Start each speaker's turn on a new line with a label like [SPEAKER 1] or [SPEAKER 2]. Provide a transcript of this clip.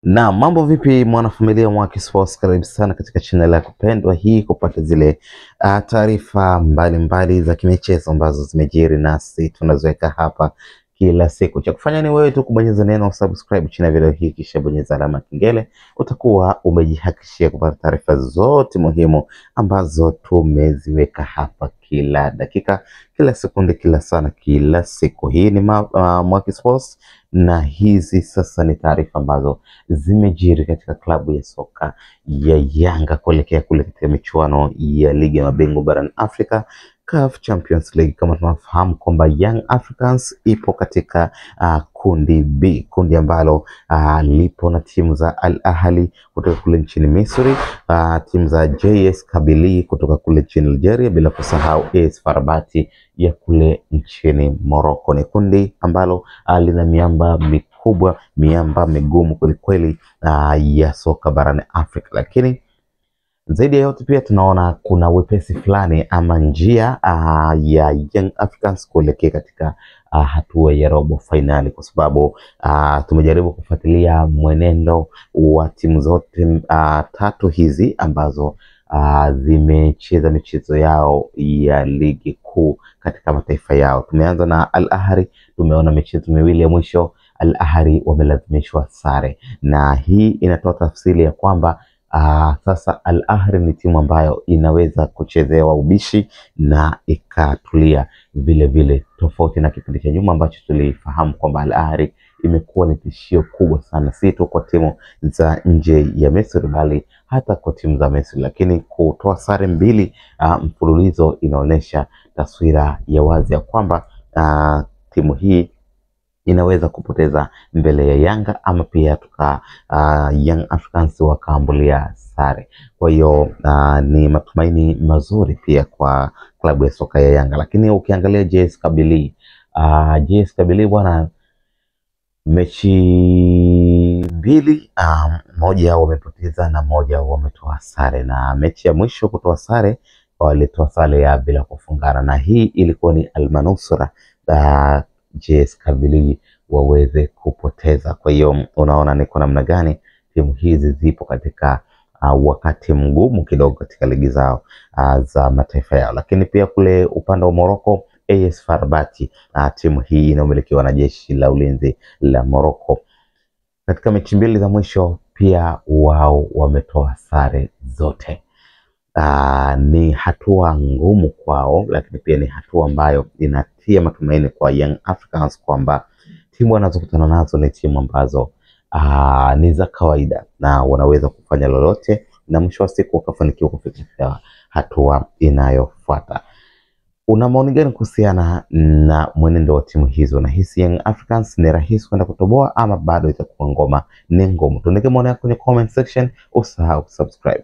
[SPEAKER 1] Na mambo vipi mwanafamilia Mwaki Sports, karibu sana katika channel yako pendwa hii kupata zile taarifa mbalimbali za kimichezo ambazo zimejiri nasi tunaziweka hapa kila siku. Cha kufanya ni wewe tu kubonyeza neno subscribe chini ya video hii, kisha bonyeza alama kengele, utakuwa umejihakikishia kupata taarifa zote muhimu ambazo tumeziweka hapa kila dakika, kila sekunde, kila sana, kila siku. Hii ni Mwaki Sports, na hizi sasa ni taarifa ambazo zimejiri katika klabu ya soka ya Yanga kuelekea kule katika michuano ya ligi ya mabingwa barani Afrika, CAF Champions League. Kama tunafahamu kwamba Young Africans ipo katika kundi B, kundi ambalo lipo na timu za Al Ahly kutoka kule nchini Misri, timu za JS Kabylie kutoka kule nchini Algeria, bila kusahau AS FAR Rabat ya kule nchini Morocco. Ni kundi ambalo lina miamba mikubwa, miamba migumu kwelikweli ya soka barani Afrika, lakini zaidi ya yote pia tunaona kuna wepesi fulani ama njia ya Young Africans kuelekea katika hatua ya robo fainali, kwa sababu tumejaribu kufuatilia mwenendo wa timu zote tatu hizi ambazo zimecheza michezo yao ya ligi kuu katika mataifa yao. Tumeanza na Al Ahly, tumeona michezo miwili ya mwisho Al Ahly wamelazimishwa sare, na hii inatoa tafsiri ya kwamba sasa Al Ahly ni timu ambayo inaweza kuchezewa ubishi na ikatulia vile vile, tofauti na kipindi cha nyuma ambacho tulifahamu kwamba Al Ahly imekuwa ni tishio kubwa sana, si tu kwa timu za nje ya Misri bali hata kwa timu za Misri. Lakini kutoa sare mbili mfululizo inaonyesha taswira ya wazi ya kwamba timu hii inaweza kupoteza mbele ya Yanga ama pia tuka Young Africans wakaambulia sare. Kwa hiyo ni matumaini mazuri pia kwa klabu ya soka ya Yanga. Lakini ukiangalia JS Kabylie, JS Kabylie bwana, mechi mbili, moja wamepoteza na moja wametoa sare, na mechi ya mwisho kutoa sare walitoa sare ya bila kufungana, na hii ilikuwa ni almanusura JS Kabylie waweze kupoteza. Kwa hiyo unaona ni kwa namna gani timu hizi zipo katika wakati mgumu kidogo katika ligi zao za mataifa yao. Lakini pia kule upande wa Morocco, AS FAR Rabat, timu hii inayomilikiwa na jeshi la ulinzi la Morocco, katika mechi mbili za mwisho pia wao wametoa sare zote. Ni hatua ngumu kwao, lakini pia ni hatua ambayo inatia matumaini kwa Young Africans kwamba timu wanazokutana nazo ni timu ambazo ni za kawaida na wanaweza kufanya lolote na mwisho wa siku wakafanikiwa kufika hatua inayofuata. Una maoni gani kuhusiana na mwenendo wa timu hizo? Nahisi Young Africans ni rahisi kwenda kutoboa ama bado itakuwa ngoma ni ngumu? Tuandike maoni yako kwenye comment section, usahau kusubscribe.